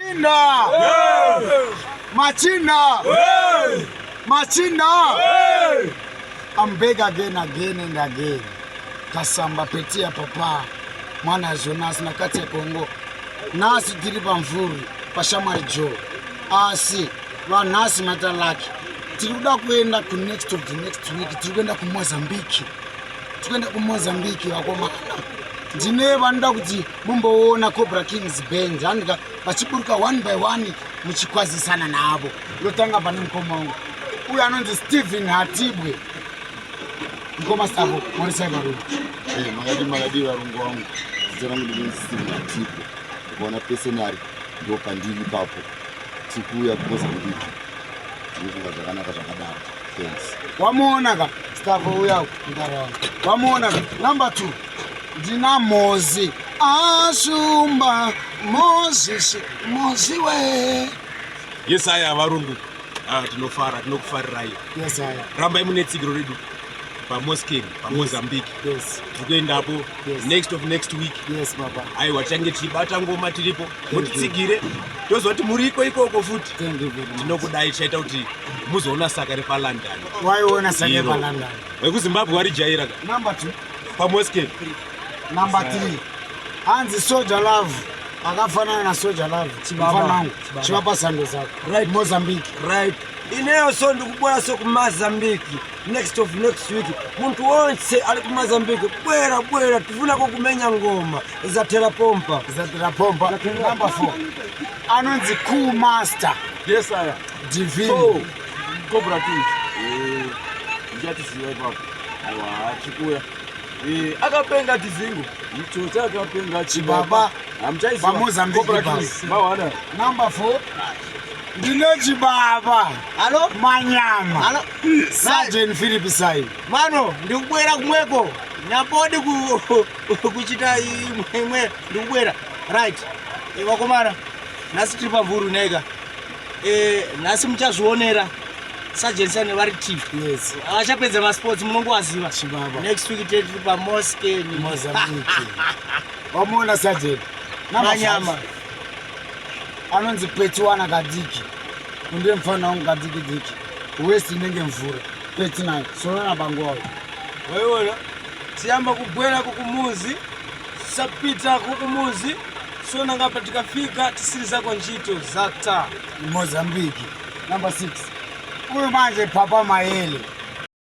Machinda! Machinda! Machinda! I'm back again, again and again. Kasamba petia papa mwana Jonas na kati ya Congo. Nhasi tiri pamvuri pashamwari Joe. Asi vanhasi maita lucky. Tiri kuda kuenda ku next of the next week. Tiri kuenda ku Mozambique. Tiri kuenda ku Mozambique vakomana. Ndine vanoda kuti mumboona Cobra Kings Band handika vachiburuka one by one muchikwazisana navo. Ndotanga pane mukoma wangu uyu anonzi Stephen Hatibwe. Mukoma Stavo, morisai varungu. Eh, makadii makadii varungu vangu. Zita rangu ndinonzi Stephen Hatibwe. Ukaona pesenari ndo pandiri ipapo. Tiri kuuya kuMozambique. Ndinofunga zvakanaka zvakadaro. Thanks. Wamuona ka Stavo uya mudara wangu. Wamuona ka number 2. Ndina Mozi Ashumba Mozisi Mozi we. Yes aya varungu. Ah, tinofara tinokufarirai. Yes aya. Rambai mune tsigiro redu paMosken paMozambique. Yes. Tiri kuendapo Yes. next of next week. Yes baba. Aiwa tichange tichibata ngoma tiripo. Mutitsigire. Toziva kuti muriko ikoko futi. Thank you very much. Tinokudai tichaita kuti muzoona saka repaLondon. Waiona saka Iro. repaLondon. Vekuzimbabwe varijaira ka. Number 2. PaMosken. Number 3. Hanzi Soja Love akafanana na Soja Love. Chibaba. Mfana wangu. Chibaba. Chivapa sando zako. Right. Mozambique. Right. Ineyo so ndikubwera so kumazambiki next of next week munthu wonse ali kumazambiki bwera bwera tifunako kumenya ngoma zathera pompa. Zathera pompa. Number 4. Anonzi Cool Master. Yes aya. Divine. So, Cobra Kings. Eh, ndichatiziva ipapo. Aiwa, chikuya. Eh, akapenga tizingo. Icho chakapenga chibaba. Hamuchaiziva. PaMozambique Cobra basi. Kings. Mawana. Number 4. Ndine chibaba. Halo? Manyama. Halo? Sergeant Philip Sai. Mano, ndikubwera kumweko. Nyapodi ku kuchita imwe imwe ndikubwera. Right. E, vakomana, nhasi tiri pamvuru nega. E, nhasi muchazvionera. Sergeant Sane vari team. Yes. Vachapedza masports munongovaziva. Chibaba. Next week tiri paMosken. Mozambique. Wamuona Sergeant. Number Manyama. five. Anonzi Petiwana Kadiki. Ndiye mfana wangu Kadiki diki. West inenge mvura. Peti nayo. Sona bango wao. Waiona tiyamba kubwera kukumuzi sapita kukumuzi sona ngapa tikafika tisirizako ntchito zata Mozambique. Number 6. Uyu manje Papa Mayele.